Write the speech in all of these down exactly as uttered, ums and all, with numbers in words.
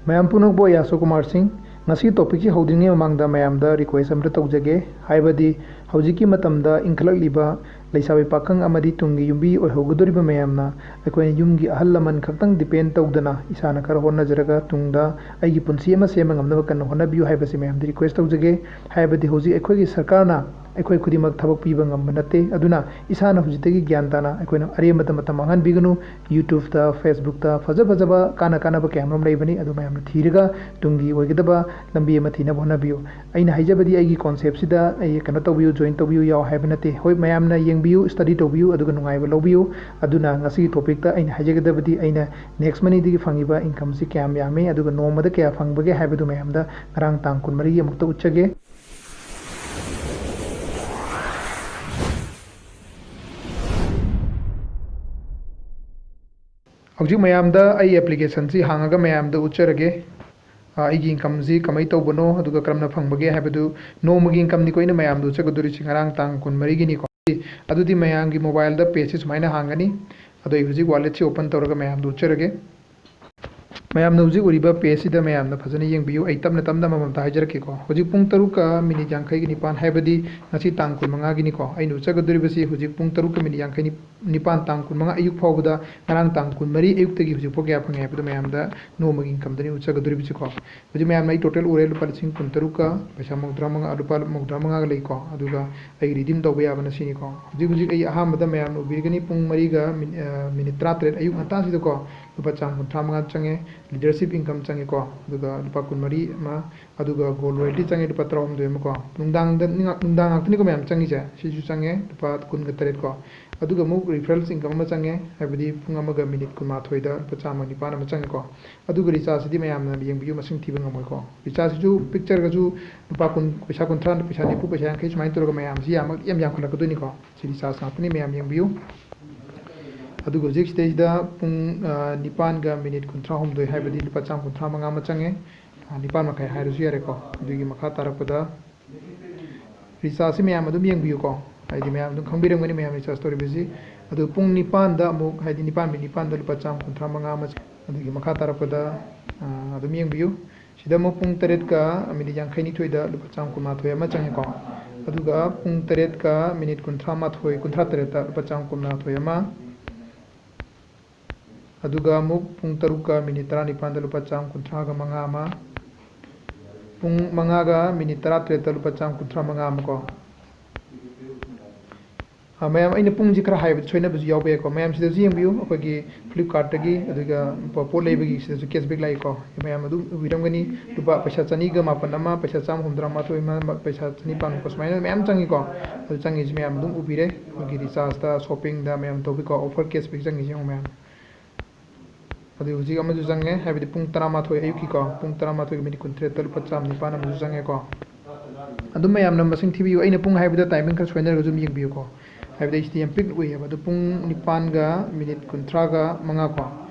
ꯃꯌꯥꯝ ꯄꯨꯝꯅꯃꯛꯄꯨ ꯑꯩ ꯑꯁꯣꯛ ꯀꯨꯃꯥꯔ ꯁꯤꯡ꯫ ꯉꯁꯤꯒꯤ ꯇꯣꯄꯤꯛꯁꯤ ꯍꯧꯗ꯭ꯔꯤꯉꯩ ꯃꯃꯥꯡꯗ ꯃꯌꯥꯝꯗ ꯔꯤꯀ꯭ꯋꯦꯁ ꯑꯃꯇ ꯇꯧꯖꯒꯦ꯫ ꯍꯥꯏꯕꯗꯤ ꯍꯧꯖꯤꯛꯀꯤ ꯃꯇꯝꯗ ꯏꯟꯈꯠꯂꯛꯂꯤꯕ ꯂꯩꯁꯥꯕꯤ ꯄꯥꯈꯪ ꯑꯃꯗꯤ ꯇꯨꯡꯒꯤ ꯌꯨꯝꯕꯤ ꯑꯣꯏꯍꯧꯒꯗꯧꯔꯤꯕ ꯃꯌꯥꯝꯅ ꯑꯩꯈꯣꯏꯅ ꯌꯨꯝꯒꯤ ꯑꯍꯜ ꯂꯃꯟ ꯈꯛꯇꯪ ꯗꯤꯄꯦꯟ ꯇꯧꯗꯅ ꯏꯁꯥꯅ ꯈꯔ ꯍꯣꯠꯅꯖꯔꯒ ꯇꯨꯡꯗ ꯑꯩꯒꯤ ꯄꯨꯟꯁꯤ ꯑꯃ ꯁꯦꯝꯕ ꯉꯝꯅꯕ ꯀꯟꯅ ꯍꯣꯠꯅꯕꯤꯌꯨ ꯍꯥꯏꯕꯁꯤ ꯃꯌꯥꯝꯗ ꯔꯤꯀ꯭ꯋꯦꯁ ꯇꯧꯖꯒꯦ꯫ ꯍꯥꯏꯕꯗꯤ ꯍꯧꯖꯤꯛ ꯑꯩꯈꯣꯏꯒꯤ ꯁꯔꯀꯥꯔꯅ ꯑꯩꯈꯣꯏ ꯈꯨꯗꯤꯡꯃꯛ ꯊꯕꯛ ꯄꯤꯕ ꯉꯝꯕ ꯅꯠꯇꯦ꯫ ꯑꯗꯨꯅ ꯏꯁꯥꯅ ꯍꯧꯖꯤꯛꯇꯒꯤ ꯒ꯭ꯌꯥꯟ ꯇꯥꯅ ꯑꯩꯈꯣꯏꯅ ꯑꯔꯦꯝꯕꯗ ꯃꯇꯝ ꯃꯥꯡꯍꯟꯕꯤꯒꯅꯨ꯫ YouTube-ꯇ, Facebook-ꯇ ꯐꯖ ꯐꯖꯕ ꯀꯥꯟꯅ ꯀꯥꯟꯅꯕ ꯀꯌꯥ ꯃꯔꯨꯝ ꯂꯩꯕꯅꯤ, ꯑꯗꯨ ꯃꯌꯥꯝꯅ ꯊꯤꯔꯒ ꯇꯨꯡꯒꯤ ꯑꯣꯏꯒꯗꯕ ꯂꯝꯕꯤ ꯑꯃ ꯊꯤꯅꯕ ꯍꯣꯠꯅꯕꯤꯌꯨ꯫ ꯑꯩꯅ ꯍꯥꯏꯖꯕꯗꯤ ꯑꯩꯒꯤ ꯀꯣꯟꯁꯦꯞꯁꯤꯗ ꯑꯩ ꯀꯩꯅꯣ ꯇꯧꯕꯤꯌꯨ, ꯖꯣꯏꯟ ꯇꯧꯕꯤꯌꯨ ꯌꯥꯎ ꯍꯥꯏꯕ ꯅꯠꯇꯦ꯫ ꯍꯣꯏ, ꯃꯌꯥꯝꯅ ꯌꯦꯡꯕꯤꯌꯨ, ꯁ꯭ꯇꯗꯤ ꯇꯧꯕꯤꯌꯨ, ꯑꯗꯨꯒ ꯅꯨꯡꯉꯥꯏꯕ ꯂꯧꯕꯤꯌꯨ꯫ ꯑꯗꯨꯅ ꯉꯁꯤꯒꯤ ꯇꯣꯄꯤꯛꯇ ꯑꯩꯅ ꯍꯥꯏꯖꯒꯗꯕꯗꯤ ꯑꯩꯅ ꯅꯦꯛꯁ ꯃꯅꯤꯗꯒꯤ ꯐꯪꯉꯤꯕ ꯏꯟꯀꯝꯁꯤ ꯀꯌꯥꯝ ꯌꯥꯝꯃꯤ, ꯑꯗꯨꯒ ꯅꯣꯡꯃꯗ ꯀꯌꯥ ꯐꯪꯕꯒꯦ ꯍꯥꯏꯕꯗꯨ ꯃꯌꯥꯝꯗ ꯉꯔꯥꯡ ꯇꯥꯡ ꯀꯨꯟꯃꯔꯤꯒꯤ ꯑꯃꯨꯛꯇ ꯎꯠꯆꯒꯦ꯫ ꯍꯧꯖꯤꯛ ꯃꯌꯥꯝꯗ ꯑꯩ ꯑꯦꯄ꯭ꯂꯤꯀꯦꯁꯟꯁꯤ ꯍꯥꯡꯉꯒ ꯃꯌꯥꯝꯗ ꯎꯠꯆꯔꯒꯦ꯫ ꯑ, ꯑꯩꯒꯤ ꯏꯟꯀꯝꯁꯤ ꯀꯃꯥꯏꯅ ꯇꯧꯕꯅꯣ, ꯑꯗꯨꯒ ꯀꯔꯝꯅ ꯐꯪꯕꯒꯦ ꯍꯥꯏꯕꯗꯨ ꯅꯣꯡꯃꯒꯤ ꯏꯟꯀꯝꯅꯤꯀꯣ ꯑꯩꯅ ꯃꯌꯥꯝꯗ ꯎꯠꯆꯒꯗꯧꯔꯤꯁꯤ, ꯉꯔꯥꯡ ꯇꯥꯡ ꯀꯨꯟꯃꯔꯤꯒꯤꯅꯤꯀꯣ꯫ ꯑꯗꯨꯗꯤ ꯃꯌꯥꯝꯒꯤ ꯃꯣꯕꯥꯏꯜꯗ ꯄꯦꯖꯁꯤ ꯁꯨꯃꯥꯏꯅ ꯍꯥꯡꯒꯅꯤ꯫ ꯑꯗꯣ ꯑꯩ ꯍꯧꯖꯤꯛ ꯋꯥꯂꯦꯠꯁꯤ ꯑꯣꯄꯟ ꯇꯧꯔꯒ ꯃꯌꯥꯝꯗ ꯎꯠꯆꯔꯒꯦ꯫ ꯃꯌꯥꯝꯅ ꯍꯧꯖꯤꯛ ꯎꯔꯤꯕ ꯄꯦꯖꯁꯤꯗ ꯃꯌꯥꯝꯅ ꯐꯖꯅ ꯌꯦꯡꯕꯤꯌꯨ꯫ ꯑꯩ ꯇꯞꯅ ꯇꯞꯅ ꯑꯃꯃꯝꯇ ꯍꯥꯏꯖꯔꯛꯀꯦꯀꯣ꯫ ꯍꯧꯖꯤꯛ ꯄꯨꯡ ꯇꯔꯨꯛꯀ ꯃꯤꯅꯤꯠ ꯌꯥꯡꯈꯩꯒꯤ ꯅꯤꯄꯥꯟ, ꯍꯥꯏꯕꯗꯤ ꯉꯁꯤ ꯇꯥꯡ ꯀꯨꯟꯃꯉꯥꯒꯤꯅꯤꯀꯣ꯫ ꯑꯩꯅ ꯎꯠꯆꯒꯗꯧꯔꯤꯕꯁꯤ ꯍꯧꯖꯤꯛ ꯄꯨꯡ ꯇꯔꯨꯛꯀ ꯃꯤꯅꯤꯠ ꯌꯥꯡꯈꯩ ꯅꯤꯄꯥꯟ, ꯇꯥꯡ ꯀꯨꯟꯃꯉꯥ ꯑꯌꯨꯛ ꯐꯥꯎꯕꯗ, ꯉꯔꯥꯡ ꯇꯥꯡ ꯀꯨꯟꯃꯔꯤ ꯑꯌꯨꯛꯇꯒꯤ ꯍꯧꯖꯤꯛꯐꯥꯎ ꯀꯌꯥ ꯐꯪꯉꯦ ꯍꯥꯏꯕꯗꯨ ꯃꯌꯥꯝꯗ ꯅꯣꯡꯃꯒꯤ ꯏꯟꯀꯝꯗꯅꯤ ꯎꯠꯆꯒꯗꯧꯔꯤꯕꯁꯤꯀꯣ꯫ ꯍꯧꯖꯤꯛ ꯃꯌꯥꯝꯅ ꯑꯩ ꯇꯣꯇꯦꯜ ꯎꯔꯦ, ꯂꯨꯄꯥ ꯂꯤꯁꯤꯡ ꯀꯨꯟꯇꯔꯨꯛꯀ ꯄꯩꯁꯥ ꯃꯧꯗ꯭ꯔꯥ ꯃꯉꯥ, ꯂꯨꯄꯥ ꯃꯧꯗ꯭ꯔꯥ ꯃꯉꯥꯒ ꯂꯩꯀꯣ꯫ ꯑꯗꯨꯒ ꯑꯩ ꯔꯤꯗꯤꯝ ꯇꯧꯕ ꯌꯥꯕꯅ ꯁꯤꯅꯤꯀꯣ꯫ ꯍꯧꯖꯤꯛ ꯍꯧꯖꯤꯛ ꯑꯩ ꯑꯍꯥꯟꯕꯗ ꯃꯌꯥꯝꯅ ꯎꯕꯤꯔꯒꯅꯤ, ꯄꯨꯡ ꯃꯔꯤꯒ ꯃꯤꯅꯤ-, ꯑ, ꯃꯤꯅꯤꯠ ꯇꯔꯥꯇꯔꯦꯠ ꯑꯌꯨꯛ ꯉꯟꯇꯥꯁꯤꯗꯀꯣ, ꯂꯨꯄꯥ ꯆꯥꯝ ꯀꯨꯟꯊ꯭ꯔꯥ ꯃꯉꯥ ꯆꯪꯉꯦ꯫ ꯂꯤꯗꯔꯁꯤꯞ ꯏꯟꯀꯝ ꯆꯪꯉꯦꯀꯣ, ꯑꯗꯨꯒ ꯂꯨꯄꯥ ꯀꯨꯟꯃꯔꯤ ꯑꯃ, ꯑꯗꯨꯒ ꯒꯣꯜ ꯔꯣꯌꯦꯜꯇꯤ ꯆꯪꯉꯦ ꯂꯨꯄꯥ ꯇꯔꯥꯍꯨꯝꯗꯣꯏ ꯑꯃꯀꯣ꯫ ꯅꯨꯡꯗꯥꯡꯗ, ꯅꯨꯡꯗꯥꯡ ꯉꯥꯛꯇꯅꯤꯀꯣ ꯃꯌꯥꯝ ꯆꯪꯉꯤꯁꯦ, ꯁꯤꯁꯨ ꯆꯪꯉꯦ ꯂꯨꯄꯥ ꯀꯨꯟꯒ ꯇꯔꯦꯠꯀꯣ꯫ ꯑꯗꯨꯒ ꯑꯃꯨꯛ ꯔꯤꯐꯔꯦꯜꯁ ꯏꯟꯀꯝ ꯑꯃ ꯆꯪꯉꯦ, ꯍꯥꯏꯕꯗꯤ ꯄꯨꯡ ꯑꯃꯒ ꯃꯤꯅꯤꯠ ꯀꯨꯟꯃꯥꯊꯣꯏꯗ ꯂꯨꯄꯥ ꯆꯥꯝꯃ ꯅꯤꯄꯥꯟ ꯑꯃ ꯆꯪꯉꯦꯀꯣ꯫ ꯑꯗꯨꯒ ꯔꯤꯆꯥꯔꯖꯁꯤꯗꯤ ꯃꯌꯥꯝꯅ ꯌꯦꯡꯕꯤꯌꯨ, ꯃꯁꯤꯡ ꯊꯤꯕ ꯉꯝꯃꯣꯏꯀꯣ꯫ ꯔꯤꯆꯥꯔꯖꯁꯤꯁꯨ ꯄꯤꯛꯆꯔꯒꯁꯨ ꯂꯨꯄꯥ ꯀꯨꯟ, ꯄꯩꯁꯥ ꯀꯨꯟꯊ꯭ꯔꯥ, ꯄꯩꯁꯥ ꯅꯤꯐꯨ, ꯄꯩꯁꯥ ꯌꯥꯡꯈꯩ ꯁꯨꯃꯥꯏꯅ ꯇꯧꯔꯒ ꯃꯌꯥꯝꯁꯤ ꯌꯥꯝꯃꯛ-, ꯌꯥꯝ ꯌꯥꯝꯈꯠꯂꯛꯀꯗꯣꯏꯅꯤꯀꯣ꯫ ꯁꯤ ꯔꯤꯆꯥꯔꯖ ꯉꯥꯛꯇꯅꯤ, ꯃꯌꯥꯝ ꯌꯦꯡꯕꯤꯌꯨ꯫ ꯑꯗꯨꯒ ꯍꯧꯖꯤꯛ ꯁꯤꯗꯩꯁꯤꯗ ꯄꯨꯡ, ꯑ, ꯅꯤꯄꯥꯟꯒ ꯃꯤꯅꯤꯠ ꯀꯨꯟꯊ꯭ꯔꯥ ꯍꯨꯝꯗꯣꯏ, ꯍꯥꯏꯕꯗꯤ ꯂꯨꯄꯥ ꯆꯥꯝ ꯀꯨꯟꯊ꯭ꯔꯥ ꯃꯉꯥ ꯑꯃ ꯆꯪꯉꯦ꯫ ꯑ, ꯅꯤꯄꯥꯟ ꯃꯈꯥꯏ ꯍꯥꯏꯔꯁꯨ ꯌꯥꯔꯦꯀꯣ꯫ ꯑꯗꯨꯒꯤ ꯃꯈꯥ ꯇꯥꯔꯛꯄꯗ ꯔꯤꯆꯥꯔꯖꯁꯤ ꯃꯌꯥꯝ ꯑꯗꯨꯝ ꯌꯦꯡꯕꯤꯌꯨꯀꯣ, ꯍꯥꯏꯗꯤ ꯃꯌꯥꯝ ꯑꯗꯨꯝ ꯈꯪꯕꯤꯔꯝꯒꯅꯤ ꯃꯌꯥꯝ ꯔꯤꯆꯥꯔꯖ ꯇꯧꯔꯤꯕꯁꯤ꯫ ꯑꯗꯨ ꯄꯨꯡ ꯅꯤꯄꯥꯟꯗ ꯑꯃꯨꯛ, ꯍꯥꯏꯗꯤ ꯅꯤꯄꯥꯟ ꯃꯤꯅꯤꯠ ꯅꯤꯄꯥꯟꯗ ꯂꯨꯄꯥ ꯆꯥꯝ ꯀꯨꯟꯊ꯭ꯔꯥ ꯃꯉꯥ ꯑꯃ, ꯑꯗꯒꯤ ꯃꯈꯥ ꯇꯥꯔꯛꯄꯗ ꯑꯗꯨꯝ ꯌꯦꯡꯕꯤꯌꯨ꯫ ꯁꯤꯗ ꯑꯃꯨꯛ ꯄꯨꯡ ꯇꯔꯦꯠꯀ ꯃꯤꯅꯤꯠ ꯌꯥꯡꯈꯩꯅꯤꯊꯣꯏꯗ ꯂꯨꯄꯥ ꯆꯥꯝꯃ ꯀꯨꯟꯃꯥꯊꯣꯏ ꯑꯃ ꯆꯪꯉꯦꯀꯣ꯫ ꯑꯗꯨꯒ ꯄꯨꯡ ꯇꯔꯦꯠꯀ ꯃꯤꯅꯤꯠ ꯀꯨꯟꯊ꯭ꯔꯥ ꯃꯥꯊꯣꯏ ꯀꯨꯟꯊ꯭ꯔꯥ ꯇꯔꯦꯠꯇ ꯂꯨꯄꯥ ꯆꯥꯝꯃ ꯀꯨꯟꯃꯥꯊꯣꯏ ꯑꯃ꯫ ꯑꯗꯨꯒ ꯑꯃꯨꯛ ꯄꯨꯡ ꯇꯔꯨꯛꯀ ꯃꯤꯅꯤꯠ ꯇꯔꯥꯅꯤꯄꯥꯟꯗ ꯂꯨꯄꯥ ꯆꯥꯝꯃ ꯀꯨꯟꯊ꯭ꯔꯥꯒ ꯃꯉꯥ ꯑꯃ꯫ ꯄꯨꯡ ꯃꯉꯥꯒ ꯃꯤꯅꯤꯠ ꯇꯔꯥꯇꯔꯦꯠꯇ ꯂꯨꯄꯥ ꯆꯥꯝꯃ ꯀꯨꯟꯊ꯭ꯔꯥ ꯃꯉꯥ ꯑꯃꯀꯣ꯫ ꯃꯌꯥꯝ, ꯑꯩꯅ ꯄꯨꯡꯁꯤ ꯈꯔ ꯍꯥꯏꯕꯗ ꯁꯣꯏꯅꯕꯁꯨ ꯌꯥꯎꯕ ꯌꯥꯏꯀꯣ꯫ ꯃꯌꯥꯝ ꯁꯤꯗꯁꯨ ꯌꯦꯡꯕꯤꯌꯨ, ꯑꯩꯈꯣꯏꯒꯤ Flipkartꯇꯒꯤ, ꯑꯗꯨꯒ ꯄꯣꯠ ꯂꯩꯕꯒꯤ ꯁꯤꯗꯁꯨ cashback ꯂꯥꯛꯏꯀꯣ꯫ ꯃꯌꯥꯝ ꯑꯗꯨꯝ ꯎꯕꯤꯔꯝꯒꯅꯤ, ꯂꯨꯄꯥ ꯄꯩꯁꯥ ꯆꯅꯤꯒ ꯃꯥꯄꯟ ꯑꯃ, ꯄꯩꯁꯥ ꯆꯥꯝꯃ ꯍꯨꯝꯗ꯭ꯔꯥ ꯃꯥꯊꯣꯏ ꯑꯃ, ꯄꯩꯁꯥ ꯆꯅꯤꯄꯥꯟ ꯃꯨꯛꯀ ꯁꯨꯃꯥꯏꯅ ꯃꯌꯥꯝ ꯆꯪꯉꯤꯀꯣ꯫ ꯑꯗꯨ ꯆꯪꯉꯤꯁꯤ ꯃꯌꯥꯝ ꯑꯗꯨꯝ ꯎꯕꯤꯔꯦ꯫ ꯑꯩꯈꯣꯏꯒꯤ rechargeꯇ, shoppingꯗ ꯃꯌꯥꯝ ꯇꯧꯕꯤꯀꯣ꯫ Offer cashback ꯆꯪꯉꯤꯁꯤ ꯌꯦꯡꯉꯨ ꯃꯌꯥꯝ꯫ ꯑꯗꯨ ꯍꯧꯖꯤꯛ ꯑꯃꯁꯨ ꯆꯪꯉꯦ, ꯍꯥꯏꯕꯗꯤ ꯄꯨꯡ ꯇꯔꯥꯃꯥꯊꯣꯏ, ꯑꯌꯨꯛꯀꯤꯀꯣ, ꯄꯨꯡ ꯇꯔꯥꯃꯥꯊꯣꯏꯒꯤ ꯃꯤꯅꯤꯠ ꯀꯨꯟꯇꯔꯦꯠꯇ ꯂꯨꯄꯥ ꯆꯥꯝ ꯅꯤꯄꯥꯟ ꯑꯃꯁꯨ ꯆꯪꯉꯦꯀꯣ꯫ ꯑꯗꯨꯝ ꯃꯌꯥꯝꯅ ꯃꯁꯤꯡ ꯊꯤꯕꯤꯌꯨ, ꯑꯩꯅ ꯄꯨꯡ ꯍꯥꯏꯕꯗ timing ꯈꯔ ꯁꯣꯏꯅꯔꯒꯁꯨ ꯑꯗꯨꯝ ꯌꯦꯡꯕꯤꯌꯨꯀꯣ꯫ ꯍꯥꯏꯕꯗꯤ ꯑꯩꯁꯤꯗꯤ ꯌꯥꯝ ꯄꯤꯛꯅ ꯎꯏꯌꯦꯕ꯫ ꯑꯗꯨ ꯄꯨꯡ ꯅꯤꯄꯥꯟꯒ ꯃꯤꯅꯤꯠ ꯀꯨꯟꯊ꯭ꯔꯥꯒ ꯃꯉꯥ ꯀꯣ,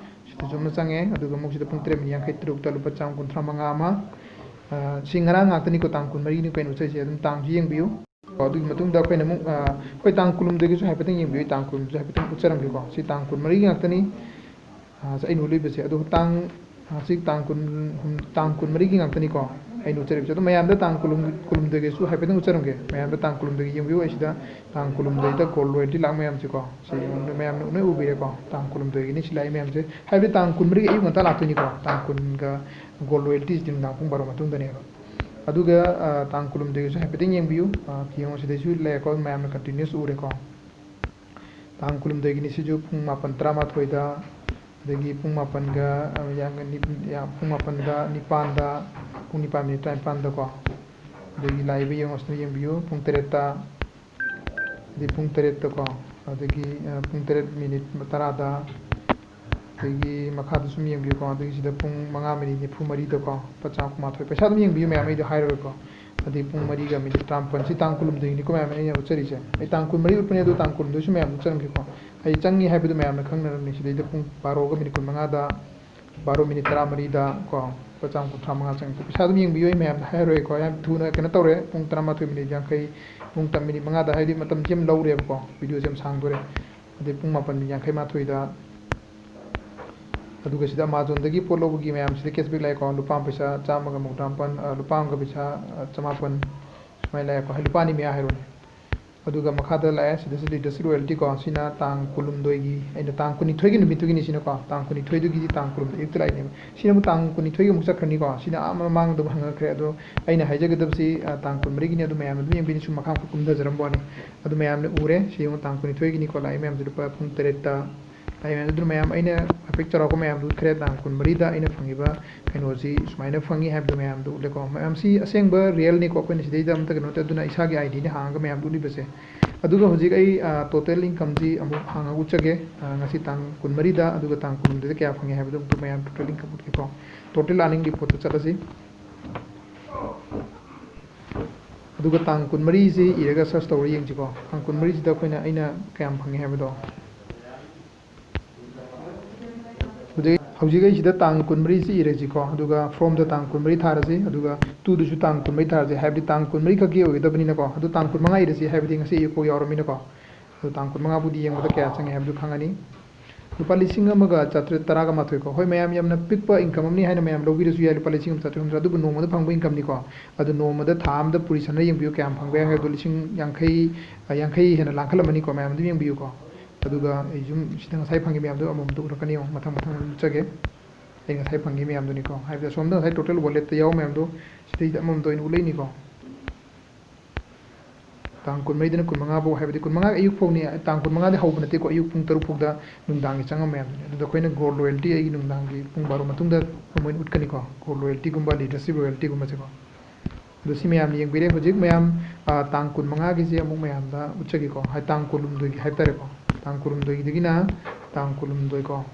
ꯁꯤꯗꯁꯨ ꯑꯃ ꯆꯪꯉꯦ꯫ ꯑꯗꯨꯒ ꯑꯃꯨꯛ ꯁꯤꯗ ꯄꯨꯡ ꯇꯔꯦꯠ ꯃꯤꯅꯤꯠ ꯌꯥꯡꯈꯩ ꯇꯔꯨꯛꯇ ꯂꯨꯄꯥ ꯆꯥꯝ ꯀꯨꯟꯊ꯭ꯔꯥ ꯃꯉꯥ ꯑꯃ꯫ ꯑ, ꯁꯤ ꯉꯔꯥꯡ ꯉꯥꯛꯇꯅꯤꯀꯣ, ꯇꯥꯡ ꯀꯨꯟꯃꯔꯤꯅꯤ ꯀꯩꯅꯣ ꯆꯠꯂꯤꯁꯦ꯫ ꯑꯗꯨꯝ ꯇꯥꯡꯁꯨ ꯌꯦꯡꯕꯤꯌꯨ꯫ ꯑꯗꯨꯒꯤ ꯃꯇꯨꯡꯗ ꯑꯩꯈꯣꯏꯅ ꯑꯃꯨꯛ, ꯑ, ꯑꯩꯈꯣꯏ ꯇꯥꯡ ꯀꯨꯟꯍꯨꯝꯗꯣꯏꯒꯤꯁꯨ ꯍꯥꯏꯐꯦꯠꯇꯪ ꯌꯦꯡꯕꯤꯌꯨ꯫ ꯑꯩ ꯇꯥꯡ ꯀꯨꯟꯍꯨꯝꯗꯣꯏꯁꯨ ꯍꯥꯏꯐꯦꯠꯇꯪ ꯎꯠꯆꯔꯝꯒꯦꯀꯣ꯫ ꯁꯤ ꯇꯥꯡ ꯀꯨꯟꯃꯔꯤꯒꯤ ꯉꯥꯛꯇꯅꯤ꯫ ꯑ, ꯑꯩꯅ ꯎꯠꯂꯤꯕꯁꯦ꯫ ꯑꯗꯣ ꯇꯥꯡ, ꯑ, ꯁꯤ ꯇꯥꯡ ꯀꯨꯟ, ꯇꯥꯡ ꯀꯨꯟꯃꯔꯤꯒꯤ ꯉꯥꯛꯇꯅꯤꯀꯣ ꯑꯩꯅ ꯎꯠꯆꯔꯤꯕꯁꯦ꯫ ꯑꯗꯣ ꯃꯌꯥꯝꯗ ꯇꯥꯡ ꯀꯨꯟ, ꯀꯨꯟꯍꯨꯝꯗꯣꯏꯒꯤꯁꯨ ꯍꯥꯏꯐꯦꯠꯇꯪ ꯎꯠꯆꯔꯝꯒꯦ꯫ ꯃꯌꯥꯝꯗ ꯇꯥꯡ ꯀꯨꯟꯍꯨꯝꯗꯣꯏꯒꯤ ꯌꯦꯡꯕꯤꯌꯨ꯫ ꯑꯩ ꯁꯤꯗ ꯇꯥꯡ ꯀꯨꯟꯍꯨꯝꯗꯣꯏꯗ gold loyalty ꯂꯥꯛ ꯃꯌꯥꯝꯁꯦꯀꯣ꯫ ꯁꯤ ꯃꯌꯥꯝꯅ ꯂꯣꯏ ꯎꯕꯤꯔꯦꯀꯣ꯫ ꯇꯥꯡ ꯀꯨꯟꯍꯨꯝꯗꯣꯏꯒꯤꯅꯤ ꯁꯤ ꯂꯥꯛꯏ ꯃꯌꯥꯝꯁꯦ꯫ ꯍꯥꯏꯕꯗꯤ ꯇꯥꯡ ꯀꯨꯟꯃꯔꯤꯒꯤ ꯑꯌꯨꯛ ꯉꯟꯇꯥ ꯂꯥꯛꯇꯣꯏꯅꯤꯀꯣ꯫ ꯇꯥꯡ ꯀꯨꯟꯒ gold loyaltyꯁꯤꯗꯤ ꯅꯨꯡꯗꯥꯡ ꯄꯨꯡ ꯕꯥꯔꯣ ꯃꯇꯨꯡꯗꯅꯦꯕ꯫ ꯑꯗꯨꯒ, ꯑ, ꯇꯥꯡ ꯀꯨꯟꯍꯨꯝꯗꯣꯏꯒꯤꯁꯨ ꯍꯥꯏꯐꯦꯠꯇꯪ ꯌꯦꯡꯕꯤꯌꯨ꯫ ꯑ, ꯌꯦꯡꯉꯣ, ꯁꯤꯗꯩꯁꯨ ꯂꯩꯔꯦꯀꯣ, ꯃꯌꯥꯝꯅ continuous ꯎꯔꯦꯀꯣ꯫ ꯇꯥꯡ ꯀꯨꯟꯍꯨꯝꯗꯣꯏꯒꯤꯅꯤ ꯁꯤꯁꯨ ꯄꯨꯡ ꯃꯥꯄꯟ ꯇꯔꯥꯃꯥꯊꯣꯏꯗ, ꯑꯗꯒꯤ ꯄꯨꯡ ꯃꯥꯄꯟꯒ, ꯑ, ꯌꯥꯡ-, ꯅꯤ-, ꯌꯥ-, ꯄꯨꯡ ꯃꯥꯄꯟꯗ ꯅꯤꯄꯥꯟꯗ, ꯄꯨꯡ ꯅꯤꯄꯥꯟ ꯃꯤꯅꯤꯠ ꯇꯔꯥꯅꯤꯄꯥꯟꯗꯀꯣ꯫ ꯑꯗꯒꯤ ꯂꯥꯛꯏꯕ ꯌꯦꯡꯉꯣ, ꯁꯤꯗ ꯌꯦꯡꯕꯤꯌꯨ, ꯄꯨꯡ ꯇꯔꯦꯠꯇ, ꯑꯗꯩ ꯄꯨꯡ ꯇꯔꯦꯠꯇꯀꯣ, ꯑꯗꯒꯤ, ꯑ, ꯄꯨꯡ ꯇꯔꯦꯠ ꯃꯤꯅꯤꯠ ꯇꯔꯥꯗ, ꯑꯗꯒꯤ ꯃꯈꯥꯗ ꯁꯨꯝ ꯌꯦꯡꯕꯤꯌꯨꯀꯣ, ꯑꯗꯒꯤ ꯁꯤꯗ ꯄꯨꯡ ꯃꯉꯥ ꯃꯤꯅꯤꯠ ꯅꯤꯐꯨ ꯃꯔꯤꯗꯀꯣ, ꯂꯨꯄꯥ ꯆꯥꯝꯃ ꯀꯨꯟꯃꯥꯊꯣꯏ꯫ ꯄꯩꯁꯥ ꯑꯗꯨꯝ ꯌꯦꯡꯕꯤꯌꯨ ꯃꯌꯥꯝ, ꯑꯩꯗꯣ ꯍꯥꯏꯔꯔꯣꯏꯀꯣ꯫ ꯑꯗꯩ ꯄꯨꯡ ꯃꯔꯤꯒ ꯃꯤꯅꯤꯠ ꯇꯔꯥꯃꯥꯄꯟ, ꯁꯤ ꯇꯥꯡ ꯀꯨꯟꯍꯨꯝꯗꯣꯏꯅꯤꯀꯣ ꯃꯌꯥꯝ ꯑꯩꯅ ꯎꯠꯆꯔꯤꯁꯦ꯫ ꯑꯩ ꯇꯥꯡ ꯀꯨꯟꯃꯔꯤ ꯎꯠꯄꯅꯦ, ꯑꯗꯣ ꯇꯥꯡ ꯀꯨꯟꯍꯨꯝꯗꯣꯏꯁꯨ ꯃꯌꯥꯝ ꯎꯠꯆꯔꯝꯒꯦꯀꯣ꯫ ꯑꯩ ꯆꯪꯉꯤ ꯍꯥꯏꯕꯗꯨ ꯃꯌꯥꯝꯅ ꯈꯪꯅꯔꯝꯅꯤ꯫ ꯁꯤꯗꯩꯗ ꯄꯨꯡ ꯕꯥꯔꯣꯒ ꯃꯤꯅꯤꯠ ꯀꯨꯟꯃꯉꯥꯗ, ꯕꯥꯔꯣ ꯃꯤꯅꯤꯠ ꯇꯔꯥꯃꯔꯤꯗ ꯀꯣ, ꯂꯨꯄꯥ ꯆꯥꯝꯃ ꯀꯨꯟꯊ꯭ꯔꯥ ꯃꯉꯥ ꯆꯪꯉꯛꯄ꯫ ꯄꯩꯁꯥ ꯑꯗꯨꯝ ꯌꯦꯡꯕꯤꯌꯨ, ꯑꯩ ꯃꯌꯥꯝꯗ ꯍꯥꯏꯔꯔꯣꯏꯀꯣ꯫ ꯌꯥꯝ ꯊꯨꯅ ꯀꯩꯅꯣ ꯇꯧꯔꯦ, ꯄꯨꯡ ꯇꯔꯥꯃꯥꯊꯣꯏ ꯃꯤꯅꯤꯠ ꯌꯥꯡꯈꯩ, ꯄꯨꯡ ꯇ-, ꯃꯤꯅꯤꯠ ꯃꯉꯥꯗ, ꯍꯥꯏꯗꯤ ꯃꯇꯝꯁꯦ ꯌꯥꯝ ꯂꯧꯔꯦꯕꯀꯣ, videoꯁꯦ ꯌꯥꯝ ꯁꯥꯡꯗꯣꯔꯦ꯫ ꯑꯗꯩ ꯄꯨꯡ ꯃꯥꯄꯟ ꯃꯤꯅꯤꯠ ꯌꯥꯡꯈꯩ ꯃꯥꯊꯣꯏꯗ, ꯑꯗꯨꯒ ꯁꯤꯗ ꯑꯦꯃꯥꯖꯣꯟꯗꯒꯤ ꯄꯣꯠ ꯂꯧꯕꯒꯤ ꯃꯌꯥꯝꯁꯤꯗ ꯀꯦꯁꯕꯦꯛ ꯂꯥꯛꯑꯦꯀꯣ, ꯂꯨꯄꯥ ꯑꯃ ꯄꯩꯁꯥ ꯆꯥꯝꯃꯒ ꯃꯧꯗ꯭ꯔꯥ ꯃꯥꯄꯟ, ꯑ, ꯂꯨꯄꯥ ꯑꯃꯒ ꯄꯩꯁꯥ, ꯑ, ꯆꯃꯥꯄꯟ, ꯁꯨꯃꯥꯏꯅ ꯂꯥꯛꯑꯦꯀꯣ, ꯍꯥꯏ, ꯂꯨꯄꯥ ꯑꯅꯤ ꯃꯌꯥ ꯍꯥꯏꯔꯣꯅꯦ꯫ ꯑꯗꯨꯒ ꯃꯈꯥꯗ ꯂꯥꯛꯑꯦ, ꯁꯤꯗꯁꯨ ꯂꯤꯗꯔꯁꯤꯞ ꯔꯣꯌꯦꯜꯇꯤꯀꯣ, ꯁꯤꯅ ꯇꯥꯡ ꯀꯨꯟꯍꯨꯝꯗꯣꯏꯒꯤ, ꯑꯩꯅ ꯇꯥꯡ ꯀꯨꯟꯅꯤꯊꯣꯏꯒꯤ ꯅꯨꯃꯤꯠꯇꯨꯒꯤꯅꯤ ꯁꯤꯅꯀꯣ, ꯇꯥꯡ ꯀꯨꯟꯅꯤꯊꯣꯏꯗꯨꯒꯤꯗꯤ ꯇꯥꯡ ꯀꯨꯟꯍꯨꯝꯗꯣꯏ ꯑꯌꯨꯛꯇ ꯂꯥꯛꯏꯅꯦꯕ꯫ ꯁꯤꯅ ꯑꯃꯨꯛ ꯇꯥꯡ ꯀꯨꯟꯅꯤꯊꯣꯏꯒꯤ ꯑꯃꯨꯛ ꯆꯠꯈ꯭ꯔꯅꯤꯀꯣ, ꯁꯤꯅ ꯑꯥ ꯃꯃꯥꯡꯗ ꯑꯃꯨꯛ ꯍꯪꯉꯛꯈ꯭ꯔꯦ꯫ ꯑꯗꯣ ꯑꯩꯅ ꯍꯥꯏꯖꯒꯗꯕꯁꯤ, ꯑ, ꯇꯥꯡ ꯀꯨꯟꯃꯔꯤꯒꯤꯅꯤ, ꯑꯗꯨ ꯃꯌꯥꯝ ꯑꯗꯨꯝ ꯌꯦꯡꯕꯤꯅꯤ, ꯁꯨꯝ ꯃꯈꯥ ꯑꯃꯨꯛ ꯀꯨꯝꯊꯖꯔꯝꯕ ꯋꯥꯅꯤ꯫ ꯑꯗꯨ ꯃꯌꯥꯝꯅ ꯎꯔꯦ, ꯁꯤ ꯌꯦꯡꯉꯨ, ꯇꯥꯡ ꯀꯨꯟꯅꯤꯊꯣꯏꯒꯤꯅꯤꯀꯣ, ꯂꯥꯛꯏ ꯃꯌꯥꯝꯁꯦ ꯂꯨꯄꯥ ꯄꯨꯡ ꯇꯔꯦꯠꯇ ꯂꯥꯛꯏ ꯃꯌꯥꯝꯁꯦ꯫ ꯑꯗꯨꯅ ꯃꯌꯥꯝ ꯑꯩꯅ ꯍꯥꯏꯐꯦꯠ ꯆꯥꯎꯔꯥꯛꯄ ꯃꯌꯥꯝꯗꯨ ꯎꯠꯈ꯭ꯔꯦ, ꯇꯥꯡ ꯀꯨꯟꯃꯔꯤꯗ ꯑꯩꯅ ꯐꯪꯉꯤꯕ ꯀꯩꯅꯣꯁꯤ ꯁꯨꯃꯥꯏꯅ ꯐꯪꯉꯤ ꯍꯥꯏꯕꯗꯣ ꯃꯌꯥꯝꯗꯣ ꯎꯠꯂꯦꯀꯣ꯫ ꯃꯌꯥꯝꯁꯤ ꯑꯁꯦꯡꯕ ꯔꯤꯌꯦꯜꯅꯤꯀꯣ, ꯑꯩꯈꯣꯏꯅ ꯁꯤꯗꯩꯗ ꯑꯝꯇ ꯀꯩꯅꯣ ꯅꯠꯇꯦ, ꯑꯗꯨꯅ ꯏꯁꯥꯒꯤ ꯑꯥꯏ ꯗꯤꯅꯤ ꯍꯥꯡꯉꯒ ꯃꯌꯥꯝꯗꯣ ꯎꯠꯂꯤꯕꯁꯦ꯫ ꯑꯗꯨꯒ ꯍꯧꯖꯤꯛ ꯑꯩ, ꯑ, ꯇꯣꯇꯦꯜ ꯏꯟꯀꯝꯁꯤ ꯑꯃꯨꯛ ꯍꯥꯡꯉꯒ ꯎꯠꯆꯒꯦ꯫ ꯑ, ꯉꯁꯤ ꯇꯥꯡ ꯀꯨꯟꯃꯔꯤꯗ, ꯑꯗꯨꯒ ꯇꯥꯡ ꯀꯨꯟꯍꯨꯝꯗꯣꯏꯗ ꯀꯌꯥ ꯐꯪꯉꯦ ꯍꯥꯏꯕꯗꯣ ꯑꯃꯨꯛꯇ ꯃꯌꯥꯝ ꯇꯣꯇꯦꯜ ꯏꯟꯀꯝ ꯎꯠꯀꯦꯀꯣ꯫ ꯇꯣꯇꯦꯜ ꯑꯥꯔꯅꯤꯡ ꯔꯤꯄꯣꯔꯠꯇ ꯆꯠꯂꯁꯤ꯫ ꯑꯗꯨꯒ ꯇꯥꯡ ꯀꯨꯟꯃꯔꯤꯁꯤ ꯏꯔꯒ ꯁꯔꯆ ꯇꯧꯔ ꯌꯦꯡꯁꯤꯀꯣ꯫ ꯇꯥꯡ ꯀꯨꯟꯃꯔꯤꯁꯤꯗ ꯑꯩꯈꯣꯏꯅ, ꯑꯩꯅ ꯀꯌꯥꯝ ꯐꯪꯉꯦ ꯍꯥꯏꯕꯗꯣ꯫ ꯍꯧꯖꯤꯛ, ꯍꯧꯖꯤꯛ ꯑꯩ ꯁꯤꯗ ꯇꯥꯡ ꯀꯨꯟꯃꯔꯤꯁꯤ ꯏꯔꯁꯤꯀꯣ, ꯑꯗꯨꯒ ꯐ꯭ꯔꯣꯝꯗ ꯇꯥꯡ ꯀꯨꯟꯃꯔꯤ ꯊꯥꯔꯁꯤ, ꯑꯗꯨꯒ ꯇꯨꯗꯁꯨ ꯇꯥꯡ ꯀꯨꯟꯃꯔꯤ ꯊꯥꯔꯁꯤ, ꯍꯥꯏꯕꯗꯤ ꯇꯥꯡ ꯀꯨꯟꯃꯔꯤ ꯈꯛꯀꯤ ꯑꯣꯏꯒꯗꯕꯅꯤꯅꯀꯣ꯫ ꯑꯗꯨ ꯇꯥꯡ ꯀꯨꯟꯃꯉꯥ ꯏꯔꯁꯤ, ꯍꯥꯏꯕꯗꯤ ꯉꯁꯤ ꯑꯌꯨꯛ ꯐꯥꯎ ꯌꯥꯎꯔꯝꯃꯤꯅꯀꯣ꯫ ꯑꯗꯨ ꯇꯥꯡ ꯀꯨꯟꯃꯉꯥꯕꯨꯗꯤ ꯌꯦꯡꯕꯗ ꯀꯌꯥ ꯆꯪꯉꯦ ꯍꯥꯏꯕꯗꯨ ꯈꯪꯉꯅꯤ꯫ ꯂꯨꯄꯥ ꯂꯤꯁꯤꯡ ꯑꯃꯒ ꯆꯥꯇ꯭ꯔꯦꯠ ꯇꯔꯥꯒ ꯃꯥꯊꯣꯏ ꯀꯣ꯫ ꯍꯣꯏ, ꯃꯌꯥꯝ ꯌꯥꯝꯅ ꯄꯤꯛꯄ ꯏꯟꯀꯝ ꯑꯃꯅꯤ ꯍꯥꯏꯅ ꯃꯌꯥꯝ ꯂꯧꯕꯤꯔꯁꯨ ꯌꯥꯏ, ꯂꯨꯄꯥ ꯂꯤꯁꯤꯡ ꯑꯃ ꯆꯥꯇ꯭ꯔꯦꯠ ꯍꯨꯝꯗ꯭ꯔꯥ, ꯑꯗꯨꯕꯨ ꯅꯣꯡꯃꯗ ꯐꯪꯕ ꯏꯟꯀꯝꯅꯤꯀꯣ꯫ ꯑꯗꯨ ꯅꯣꯡꯃꯗ, ꯊꯥ ꯑꯃꯗ ꯄꯨꯔꯤꯁꯟꯅ ꯌꯦꯡꯕꯤꯌꯨ, ꯀꯌꯥꯝ ꯐꯪꯕ ꯌꯥꯏ ꯍꯥꯏꯕꯗꯣ, ꯂꯤꯁꯤꯡ ꯌꯥꯡꯈꯩ, ꯑ, ꯌꯥꯡꯈꯩ ꯍꯦꯟꯅ ꯂꯥꯡꯈꯠꯂꯝꯃꯅꯤꯀꯣ, ꯃꯌꯥꯝ ꯑꯗꯨꯝ ꯌꯦꯡꯕꯤꯌꯨꯀꯣ꯫ ꯑꯗꯨꯒ ꯑꯩ ꯁꯨꯝ ꯁꯤꯗ ꯉꯁꯥꯏ ꯐꯪꯈꯤꯕ ꯃꯌꯥꯝꯗꯣ ꯑꯃꯃꯝꯇ ꯎꯔꯛꯀꯅꯤ, ꯌꯦꯡꯉꯣ, ꯃꯊꯪ ꯃꯊꯪ ꯑꯗꯨꯝ ꯎꯠꯆꯒꯦ꯫ ꯑꯩ ꯉꯁꯥꯏ ꯐꯪꯈꯤꯕ ꯃꯌꯥꯝꯗꯨꯅꯤꯀꯣ, ꯍꯥꯏꯕꯗꯤ ꯑꯁꯣꯝꯗ ꯉꯁꯥꯏ ꯇꯣꯇꯦꯜ ꯋꯥꯂꯦꯠꯇ ꯌꯥꯎꯕ ꯃꯌꯥꯝꯗꯣ ꯁꯤꯗꯩꯗ ꯑꯃꯃꯝꯇ ꯑꯣꯏꯅ ꯎꯠꯂꯛꯏꯅꯤꯀꯣ꯫ ꯇꯥꯡ ꯀꯨꯟꯃꯔꯤꯗꯅ ꯀꯨꯟꯃꯉꯥ ꯐꯥꯎ, ꯍꯥꯏꯕꯗꯤ ꯀꯨꯟꯃꯉꯥ ꯑꯌꯨꯛ ꯐꯥꯎꯅꯤ, ꯇꯥꯡ ꯀꯨꯟꯃꯉꯥꯗꯤ ꯍꯧꯕ ꯅꯠꯇꯦꯀꯣ, ꯑꯌꯨꯛ ꯄꯨꯡ ꯇꯔꯨꯛ ꯐꯥꯎꯗ ꯅꯨꯡꯗꯥꯡꯒꯤ ꯆꯪꯉꯝꯕ ꯃꯌꯥꯝꯗꯨꯅꯤ꯫ ꯑꯗꯨꯗ ꯑꯩꯈꯣꯏꯅ ꯒꯣꯜ ꯂꯣꯌꯦꯜꯇꯤ ꯑꯩꯒꯤ ꯅꯨꯡꯗꯥꯡꯒꯤ ꯄꯨꯡ ꯕꯥꯔꯣ ꯃꯇꯨꯡꯗ ꯑꯃ ꯑꯣꯏꯅ ꯎꯠꯀꯅꯤꯀꯣ, ꯒꯣꯜ ꯂꯣꯌꯦꯜꯇꯤꯒꯨꯝꯕ, ꯂꯤꯗꯔꯁꯤꯞ ꯔꯣꯌꯦꯜꯇꯤꯒꯨꯝꯕꯁꯦꯀꯣ꯫ ꯑꯗꯣ ꯁꯤ ꯃꯌꯥꯝ ꯌꯦꯡꯕꯤꯔꯦ꯫ ꯍꯧꯖꯤꯛ ꯃꯌꯥꯝ, ꯑ, ꯇꯥꯡ ꯀꯨꯟꯃꯉꯥꯒꯤꯁꯦ ꯑꯃꯨꯛ ꯃꯌꯥꯝꯗ ꯎꯠꯆꯒꯦꯀꯣ, ꯍꯥꯏ, ꯇꯥꯡ ꯀꯨꯟꯍꯨꯝꯗꯣꯏꯒꯤ ꯍꯥꯏꯕ ꯇꯥꯔꯦꯀꯣ, ꯇꯥꯡ ꯀꯨꯟꯍꯨꯝꯗꯣꯏꯒꯤꯗꯒꯤꯅ ꯇꯥꯡ ꯀꯨꯟꯍꯨꯝꯗꯣꯏ ꯀꯣ꯫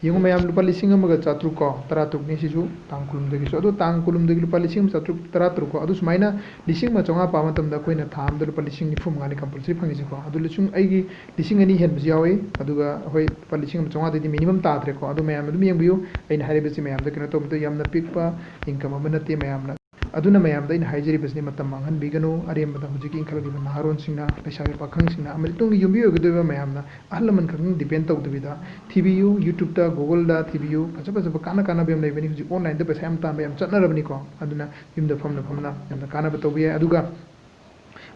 ꯌꯦꯡꯉꯨ ꯃꯌꯥꯝ, ꯂꯨꯄꯥ ꯂꯤꯁꯤꯡ ꯑꯃꯒ ꯆꯥꯇ꯭ꯔꯨꯛ ꯀꯣ, ꯇꯔꯥꯇꯔꯨꯛꯅꯤ ꯁꯤꯁꯨ, ꯇꯥꯡ ꯀꯨꯟꯍꯨꯝꯗꯣꯏꯒꯤꯁꯨ꯫ ꯑꯗꯣ ꯇꯥꯡ ꯀꯨꯟꯍꯨꯝꯗꯣꯏꯒꯤ ꯂꯨꯄꯥ ꯂꯤꯁꯤꯡ ꯑꯃ ꯆꯥꯇ꯭ꯔꯨꯛ ꯇꯔꯥꯇꯔꯨꯛ ꯀꯣ꯫ ꯑꯗꯨ ꯁꯨꯃꯥꯏꯅ ꯂꯤꯁꯤꯡ ꯑꯃ ꯆꯥꯝꯃꯉꯥ ꯄꯥꯕ ꯃꯇꯝꯗ ꯑꯩꯈꯣꯏꯅ ꯊꯥ ꯑꯃꯗ ꯂꯨꯄꯥ ꯂꯤꯁꯤꯡ ꯅꯤꯐꯨ ꯃꯉꯥꯅꯤ ꯀꯝꯄꯜꯁꯔꯤ ꯐꯪꯉꯤꯁꯦꯀꯣ꯫ ꯑꯗꯨ ꯂꯤꯁꯤꯡ, ꯑꯩꯒꯤ ꯂꯤꯁꯤꯡ ꯑꯅꯤ ꯍꯦꯟꯕꯁꯨ ꯌꯥꯎꯏ꯫ ꯑꯗꯨꯒ ꯍꯣꯏ, ꯂꯨꯄꯥ ꯂꯤꯁꯤꯡ ꯑꯃ ꯆꯥꯝꯃꯉꯥꯗꯩꯗꯤ ꯃꯤꯅꯤꯃꯝ ꯇꯥꯗ꯭ꯔꯦꯀꯣ꯫ ꯑꯗꯨ ꯃꯌꯥꯝ ꯑꯗꯨꯝ ꯌꯦꯡꯕꯤꯌꯨ꯫ ꯑꯩꯅ ꯍꯥꯏꯔꯤꯕꯁꯤ ꯃꯌꯥꯝꯗ ꯀꯩꯅꯣ ꯇꯧꯕꯗ ꯌꯥꯝꯅ ꯄꯤꯛꯄ ꯏꯟꯀꯝ ꯑꯃ ꯅꯠꯇꯦ ꯃꯌꯥꯝꯅ꯫ ꯑꯗꯨꯅ ꯃꯌꯥꯝꯗ ꯑꯩꯅ ꯍꯥꯏꯖꯔꯤꯕꯁꯤꯗꯤ, ꯃꯇꯝ ꯃꯥꯡꯍꯟꯕꯤꯒꯅꯨ꯫ ꯑꯔꯦꯝꯕꯗ ꯍꯧꯖꯤꯛꯀꯤ ꯏꯟꯈꯠꯂꯛꯂꯤꯕ ꯅꯍꯥꯔꯣꯟꯁꯤꯡꯅ, ꯂꯩꯁꯥꯕꯤ ꯄꯥꯈꯪꯁꯤꯡꯅ, ꯑꯃꯗꯤ ꯇꯨꯡꯒꯤ ꯌꯨꯝꯕꯤ ꯑꯣꯏꯒꯗꯧꯔꯤꯕ ꯃꯌꯥꯝꯅ ꯑꯍꯜ ꯂꯃꯟ ꯈꯛꯇꯪ depend ꯇꯧꯗꯕꯤꯗ, ꯊꯤꯕꯤꯌꯨ, YouTube-ꯇ, Google-ꯗ ꯊꯤꯕꯤꯌꯨ, ꯐꯖ ꯐꯖꯕ ꯀꯥꯟꯅ ꯀꯥꯟꯅꯕ ꯌꯥꯝ ꯂꯩꯕꯅꯤ꯫ ꯍꯧꯖꯤꯛ online-ꯗ ꯄꯩꯁꯥ ꯌꯥꯝ ꯇꯥꯟꯕ ꯌꯥꯝ ꯆꯠꯅꯔꯕꯅꯤꯀꯣ꯫ ꯑꯗꯨꯅ ꯌꯨꯝꯗ ꯐꯝꯅ ꯐꯝꯅ ꯌꯥꯝꯅ ꯀꯥꯟꯅꯕ ꯇꯧꯕ ꯌꯥꯏ꯫ ꯑꯗꯨꯒ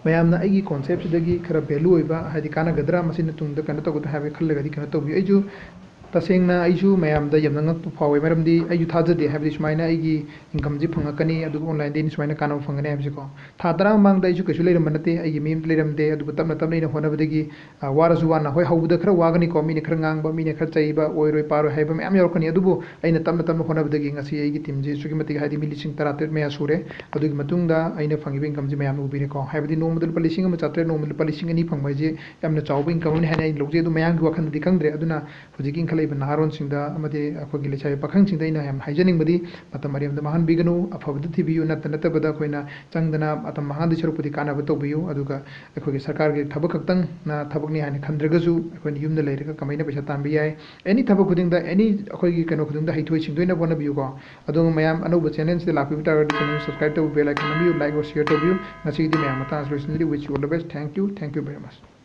ꯃꯌꯥꯝꯅ ꯑꯩꯒꯤ concept-ꯁꯤꯗꯒꯤ ꯈꯔ value ꯑꯣꯏꯕ, ꯍꯥꯏꯗꯤ ꯀꯥꯟꯅꯒꯗ꯭ꯔꯥ, ꯃꯁꯤꯅ ꯇꯨꯡꯗ ꯀꯩꯅꯣ ꯇꯧꯒꯗ꯭ꯔꯥ ꯍꯥꯏꯕ ꯈꯜꯂꯒꯗꯤ ꯀꯩꯅꯣ ꯇꯧꯕꯤꯌꯨ꯫ ꯑꯩꯁꯨ ꯇꯁꯦꯡꯅ ꯑꯩꯁꯨ ꯃꯌꯥꯝꯗ ꯌꯥꯝꯅ ꯉꯛꯄ ꯐꯥꯎꯋꯦ, ꯃꯔꯝꯗꯤ ꯑꯩꯁꯨ ꯊꯥꯖꯗꯦ, ꯍꯥꯏꯕꯗꯤ ꯁꯨꯃꯥꯏꯅ ꯑꯩꯒꯤ income-ꯁꯤ ꯐꯪꯉꯛꯀꯅꯤ, ꯑꯗꯨꯒ online-ꯗꯒꯤ ꯑꯩꯅ ꯁꯨꯃꯥꯏꯅ ꯀꯥꯟꯅꯕ ꯐꯪꯒꯅꯤ ꯍꯥꯏꯕꯁꯤꯀꯣ꯫ ꯊꯥ ꯇꯔꯥ ꯃꯃꯥꯡꯗ ꯑꯩꯁꯨ ꯀꯩꯁꯨ ꯂꯩꯔꯝꯕ ꯅꯠꯇꯦ, ꯑꯩꯒꯤ ꯃꯤ ꯑꯃꯇ ꯂꯩꯔꯝꯗꯦ, ꯑꯗꯨꯕꯨ ꯇꯞꯅ ꯇꯞꯅ ꯑꯩꯅ ꯍꯣꯠꯅꯕꯗꯒꯤ, ꯑ, ꯋꯥꯔꯁꯨ ꯋꯥꯅ, ꯍꯣꯏ, ꯍꯧꯕꯗ ꯈꯔ ꯋꯥꯒꯅꯤꯀꯣ, ꯃꯤꯅ ꯈꯔ ꯉꯥꯡꯕ, ꯃꯤꯅ ꯈꯔ ꯆꯩꯕ, ꯑꯣꯏꯔꯣꯏ ꯄꯥꯔꯣꯏ ꯍꯥꯏꯕ ꯃꯌꯥꯝ ꯌꯥꯎꯔꯛꯀꯅꯤ, ꯑꯗꯨꯕꯨ ꯑꯩꯅ ꯇꯞꯅ ꯇꯞꯅ ꯍꯣꯠꯅꯕꯗꯒꯤ ꯉꯁꯤ ꯑꯩꯒꯤ team-ꯁꯤ ꯑꯁꯨꯛꯀꯤ ꯃꯇꯤꯛ, ꯍꯥꯏꯗꯤ ꯃꯤ ꯂꯤꯁꯤꯡ ꯇꯔꯥꯇꯔꯦꯠ ꯃꯌꯥ ꯁꯨꯔꯦ꯫ ꯑꯗꯨꯒꯤ ꯃꯇꯨꯡꯗ ꯑꯩꯅ ꯐꯪꯉꯤꯕ income-ꯁꯤ ꯃꯌꯥꯝꯅ ꯎꯕꯤꯔꯦꯀꯣ, ꯍꯥꯏꯕꯗꯤ ꯅꯣꯡꯃꯗ ꯂꯨꯄꯥ ꯂꯤꯁꯤꯡ ꯑꯃ ꯆꯥꯇ꯭ꯔꯦꯠ, ꯅꯣꯡꯃꯗ ꯂꯨꯄꯥ ꯂꯤꯁꯤꯡ ꯑꯅꯤ ꯐꯪꯕ ꯍꯥꯏꯁꯦ ꯌꯥꯝꯅ ꯆꯥꯎꯕ income ꯑꯃꯅꯤ ꯍꯥꯏꯅ ꯑꯩ ꯂꯧꯖꯩ꯫ ꯑꯗꯨ ꯃꯌꯥꯝꯒꯤ ꯋꯥꯈꯜꯗꯗꯤ ꯈꯪꯗ꯭ꯔꯦ꯫ ꯑꯗꯨꯅ ꯍꯧꯖꯤꯛꯀꯤ ꯏꯟꯈꯠꯂꯛꯏꯕ ꯅꯍꯥꯔꯣꯟꯁꯤꯡꯗ ꯑꯃꯗꯤ ꯑꯩꯈꯣꯏꯒꯤ ꯂꯩꯁꯥꯕꯤ ꯄꯥꯈꯪꯁꯤꯡꯗ ꯑꯩꯅ ꯌꯥꯝ ꯍꯥꯏꯖꯅꯤꯡꯕꯗꯤ, ꯃꯇꯝ ꯑꯔꯦꯝꯕꯗ ꯃꯥꯡꯍꯟꯕꯤꯒꯅꯨ, ꯑꯐꯕꯗ ꯊꯤꯕꯤꯌꯨ, ꯅꯠꯇ ꯅꯠꯇꯕꯗ ꯑꯩꯈꯣꯏꯅ ꯆꯪꯗꯅ ꯃꯇꯝ ꯃꯥꯡꯍꯟꯗꯣꯏ ꯁꯔꯨꯛꯄꯨꯗꯤ ꯀꯥꯟꯅꯕ ꯇꯧꯕꯤꯌꯨ꯫ ꯑꯗꯨꯒ ꯑꯩꯈꯣꯏꯒꯤ ꯁꯔꯀꯥꯔꯒꯤ ꯊꯕꯛ ꯈꯛꯇꯪꯅ ꯊꯕꯛꯅꯤ ꯍꯥꯏꯅ ꯈꯟꯗ꯭ꯔꯒꯁꯨ, ꯑꯩꯈꯣꯏꯅ ꯌꯨꯝꯗ ꯂꯩꯔꯒ ꯀꯃꯥꯏꯅ ꯄꯩꯁꯥ ꯇꯥꯟꯕ ꯌꯥꯏ, any ꯊꯕꯛ ꯈꯨꯗꯤꯡꯗ, any ꯑꯩꯈꯣꯏꯒꯤ ꯀꯩꯅꯣ ꯈꯨꯗꯤꯡꯗ ꯍꯩꯊꯣꯏ ꯁꯤꯡꯊꯣꯏꯅꯕ ꯍꯣꯠꯅꯕꯤꯌꯨꯀꯣ꯫ ꯑꯗꯨꯒ ꯃꯌꯥꯝ ꯑꯅꯧꯕ channel-ꯁꯤꯗ ꯂꯥꯛꯄꯤꯕ ꯇꯥꯔꯒꯗꯤ channel subscribe ꯇꯧꯕ, bell icon ꯅꯝꯕꯤꯌꯨ, like ꯑꯣꯔ share ꯇꯧꯕꯤꯌꯨ꯫ ꯉꯁꯤꯒꯤꯗꯤ ꯃꯌꯥꯝ ꯃꯇꯥꯡ ꯑꯁꯤꯗ ꯂꯣꯏꯁꯤꯟꯖꯔꯤ꯫ Wish you all the best. Thank you. Thank you very much.